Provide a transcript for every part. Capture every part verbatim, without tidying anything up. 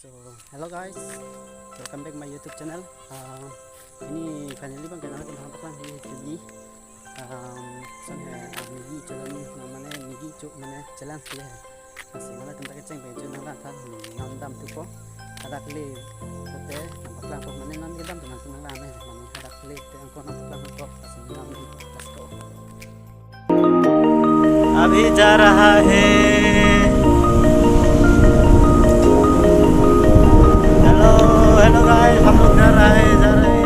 So, hello guys, welcome back my YouTube channel. Uh, ini finally bang kenal kita paklang di Q B. Um, sang hai, uh, Maggi cho mane Maggi cho mane challenge ke hai. Lasi mane tum ta kecheng pen cho nanglang tha, hmm, non damthupo. Hadak le, te, paklang po mane non kedamthu nanglang mane, mane hadak le, te angko nangpaklangpo, lasi non, let's go. अभी जा रहा है। Hello, hello guys, हम लोग जा रहा है, जा रहे हैं।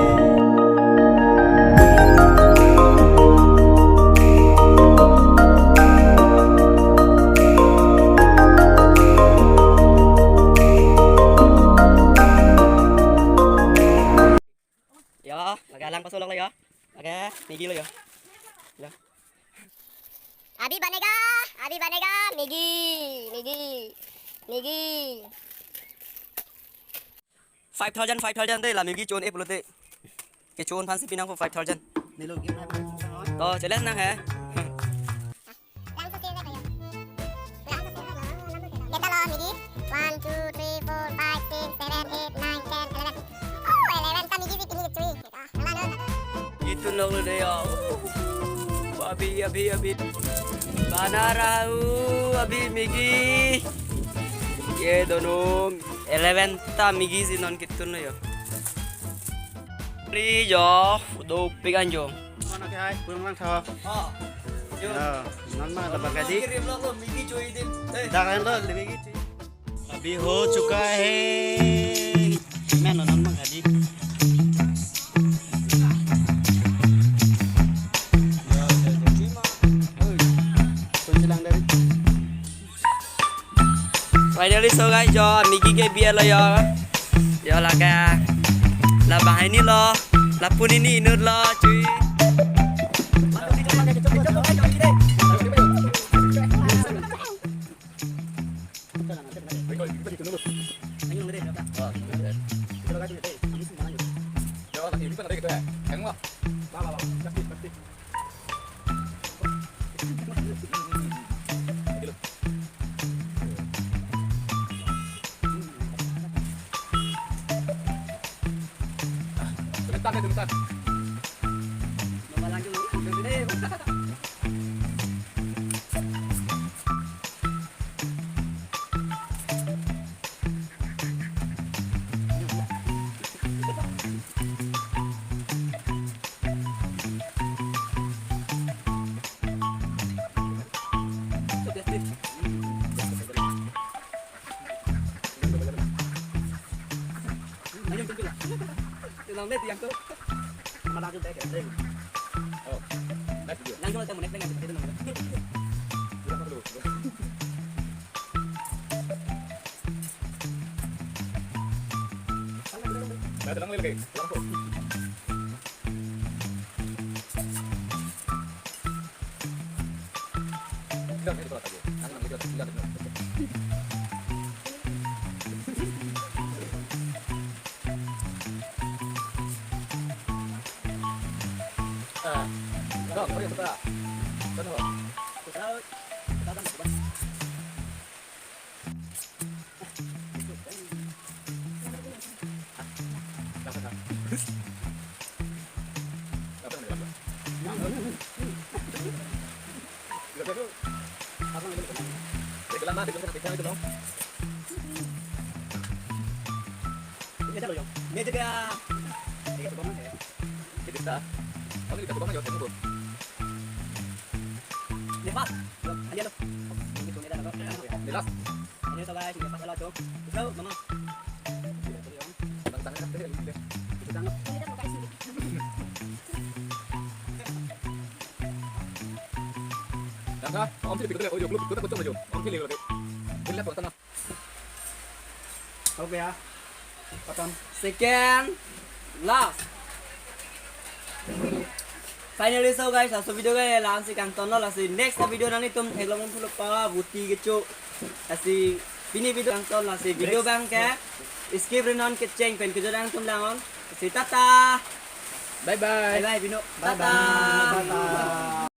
Ya, lagi alang paso lok lo ya. Lagi Maggi lo ya. Ya. अभी बनेगा, अभी बनेगा Maggi, Maggi, Maggi। Five thousand, five thousand de la Maggi cho-un-e pulote. Kecho-un aphansi pinangpo five thousand. Nilo game hai. To, challenge nang hai. Langso save kayo. Langso save kayo. Kita lo Maggi. One, two, three, four, five, six, seven, eight, nine, ten, eleven. Oh, eleven ta Maggi si pini kechui. Kita, nala lo. Itu nong lo deh ya. Abhi, abhi, abhi. Bana raha hu, abhi Maggi. Ye dono eleven ta Maggi si non kitun lo yo. Please yo, dopik anjo. Mana ke hai, pulang lang tho. Oh. Yo. Ya, non ma ada bagadi. Kirim lo lo Maggi chui din. Eh. Dak lo Maggi chui. अभी हो चुका है। मैं non ma gadi. Kunci lang dari. Finally, so guys, yo, Maggi kebi-et lo yo. Yo, lake. La banghini lo. Lapu hini inut lo, chui. Okay ya. Patam. Second last. Finally, so guys, laso video ke la-ansi kangton lo, lasi next video nangtum theklong pulo pa buti kecho. Lasi pini video kangton, lasi video bang ke skip ri non, kecheng pen kejut nangtum lang-on. Lasi tata. Bye bye. Bye bye, Bino. Bye bye. Tata. Bye bye.